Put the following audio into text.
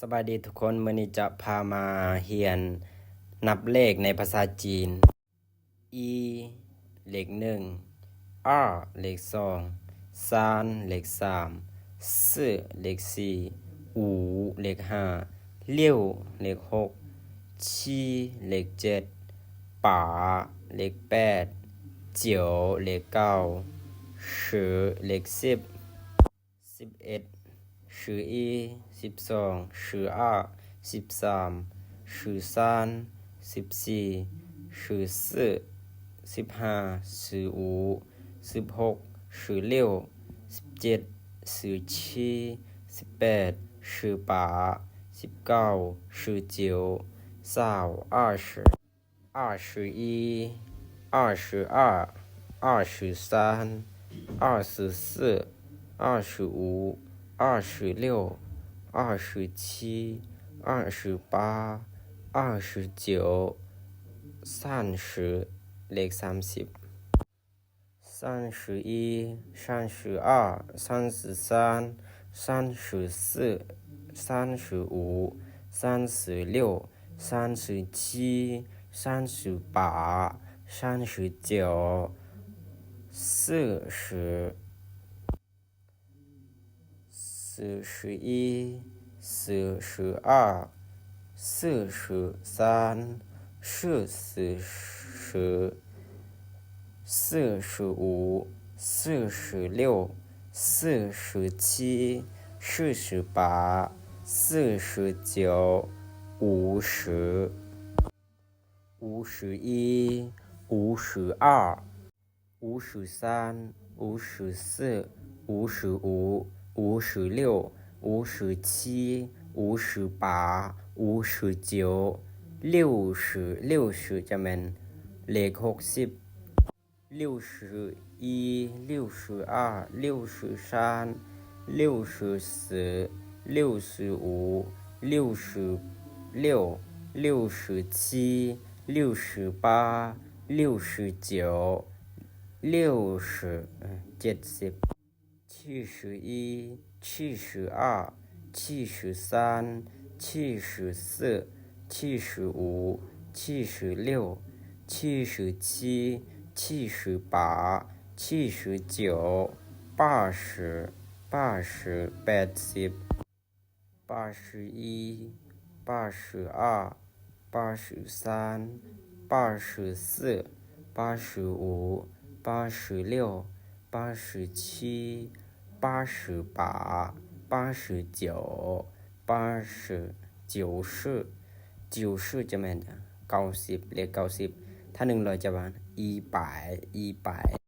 ສະບາຍດີທຸກຄົນ, ມື້ນີ້ຈະພາມາຮຽນນັບເລກໃນພາສາຈີນ. ອີ ເລກໜຶ່ງ, ອາ ເລກສອງ, ຊານ ເລກສາມ, ຊື່ ເລກສີ່, ອູ ເລກຫ້າ, ລິ້ວ ເລກຫົກ, ຊີ ເລກເຈັດ, ປາ ເລກແປດ, ຈຽວ ເລກເກົ້າ, ຊື່ ເລກສິບ. ສິບເອັດ ຊື່ອີ, ສິບສອງ ຊື່ອາ, ສິບສາມ ຊື່ຊານ, ສິບສີ່ ຊື່ຊື່, ສິບຫ້າ ຊື່ອູ, ສິບຫົກ ຊື່ລິ້ວ, ສິບເຈັດ ຊື່ຊີ, ສິບແປດ ຊື່ປາ, ສິບເກົ້າ ຊື່ຈຽວ, ຊາວ ອາຊື່. ອາຊື່ອີ, ອາຊື່ອາ, ອາຊື່ຊານ, ອາຊື່ຊື່, ອາຊື່ອູ, ອາຊື່ລິ້ວ, ອາຊື່ຊີ, ອາຊື່ປາ, ອາຊື່ຈຽວ, ຊານຊື່. ເລກສາມສິບ. ຊານຊື່ອີ, ຊານຊື່ອາ, ຊານຊື່ຊານ, ຊານຊື່ຊື່, ຊານຊື່ອູ, ຊານຊື່ລິ້ວ, ຊານຊື່ຊີ, ຊານຊື່ປາ, ຊານຊື່ຈຽວ, ຊື່ຊື່. ຊື່ຊື່ອີ, ຊື່ຊື່ອາ, ຊື່ຊື່ຊານ, ຊື່ຊື່ຊື່, ຊື່ຊື່ອູ, ຊື່ຊື່ລິ້ວ, ຊື່ຊື່ຊີ, ຊື່ຊື່ປາ, ຊື່ຊື່ຈຽວ, ອູຊື່. ອູຊື່ອີ, ອູຊື່ອາ, ອູຊື່ຊານ, ອູຊື່ຊື່, ອູຊື່ອູ, ອູຊື່ລິ້ວ, ອູຊື່ຊີ, ອູຊື່ປາ, ອູຊື່ຈຽວ, ລິ້ວຊື່. ລິ້ວຊື່ຈະແມ່ນເລກຫົກສິບ. ລິ້ວຊື່ອີ, ລິ້ວຊື່ອາ, ລິ້ວຊື່ຊານ, ລິ້ວຊື່ຊື່, ລິ້ວຊື່ອູ, ລິ້ວຊື່ລິ້ວ, ລິ້ວຊື່ຊີ, ລິ້ວຊື່ປາ, ລິ້ວຊື່ຈຽວ, ລິ້ວຊື່. ເຈັດສິບ. ຊີຊື່ອີ, ຊີຊື່ອາ, ຊີຊື່ຊານ, ຊີຊື່ຊື່, ຊີຊື່ອູ, ຊີຊື່ລິ້ວ, ຊີຊື່ຊີ, ຊີຊື່ປາ, ຊີຊື່ຈຽວ, ປາຊື່. ປາຊື່. ແປດສິບ. ປາຊື່ອີ, ປາຊື່ອາ, ປາຊື່ຊານ, ປາຊື່ຊື່, ປາຊື່ອູ, ປາຊື່ລິ້ວ, ປາຊື່ຊີ, ປາຊື່ປາ, ປາຊື່ຈຽວ, ປາຊື່. ຈຽວຊື່. ຈຽວຊື່ຈະແມ່ນເກົ້າສິບ, ເລກເກົ້າສິບ. ຖ້າໜຶ່ງຮ້ອຍຈະວ່າ ອີປາຍ, ອີປາຍ.